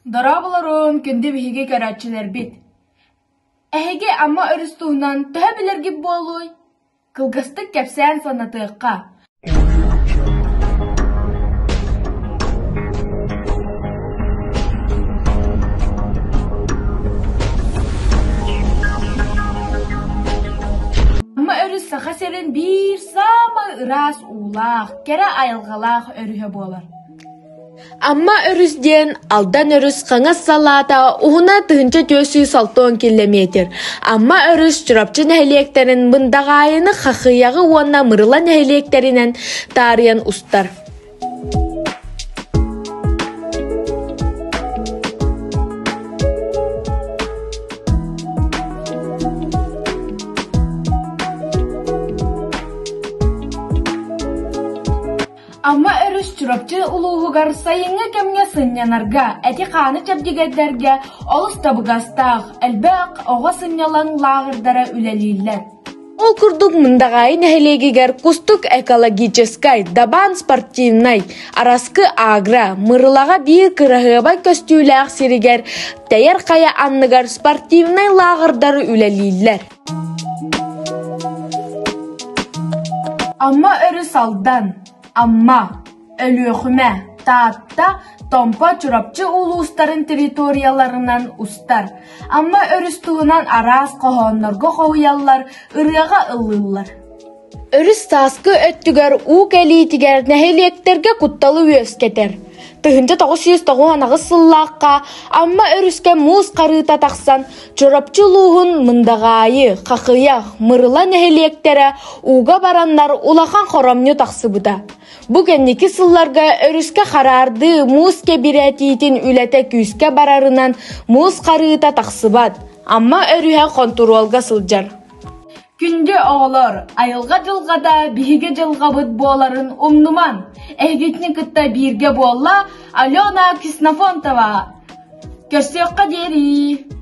Дорооболорун, күндү биһиги көрөөччүлэрбит! Эһиги Амма өрүс туһунан төһө билэргит буолуой? Кылгастык кэпсээн санатыахха. Амма өрүс Саха сирин биир саамай ыраас уулаах, кэрэ айылҕалаах өрүһэ буолар. Амма өрүс диэн Алдан өрүс хаҥас салаата уһуна 1460 километр. Амма өрүс Чурапчы нэһилиэктэрин Мындаҕаайыны Хахыйаҕы уонна Мырыла нэһилиэктэринэн таарыйан устар. Амма өрүс Чурапчы улууһугар сайыҥҥы кэмҥэ сынньанарга, эти-хааны чэбдигирдэргэ олус табыгастаах, элбэх оҕо сынньалаҥ лааҕырдара үлэлииллэр. Ол курдук Мындаҕаайы нэһилиэгигэр Кустук экологическай, Дабаан спортивнай, Араскы агро, Мырылаҕа биир кыраһыабай көстүүлээх сиригэр Тэйэр хайа анныгар спортивнай лааҕырдар үлэлииллэр. Амма өрүс Алдан, Амма, Өлүөхүмэ, Таатта, Томпо, Чурапчы улуустарын территорияларынан устар. Амма өрүс туһунан араас хоһооннорго хоһуйаллар, ырыаҕа ыллыыллар. Өрүс сааскы өттүгэр уу кэлиитигэр нэһилиэктэргэ кутталы үөскэтэр. 1998 сыллаахха Амма өрүскэ муус харыыта тахсан, Чурапчы улууһун Мындаҕаайы, Хахыйах, Мырыла нэһилиэктэрэ ууга бараннар улахан хоромньу тахсыбыта. Бу кэнники сылларга өрүскэ хараардыы муус кэбирэтиитин үлэтэ күүскэ барарынан муус харыыта тахсыбат, Амма өрүһэ хонтуруолга сылдьар. Күндү оҕолор, айылҕа дьылҕата биһиги дьылҕабыт буоларын умнумаҥ! Эһигитини кытта бииргэ буолла Алена Ксенофонтова. Көрсүөххэ диэри!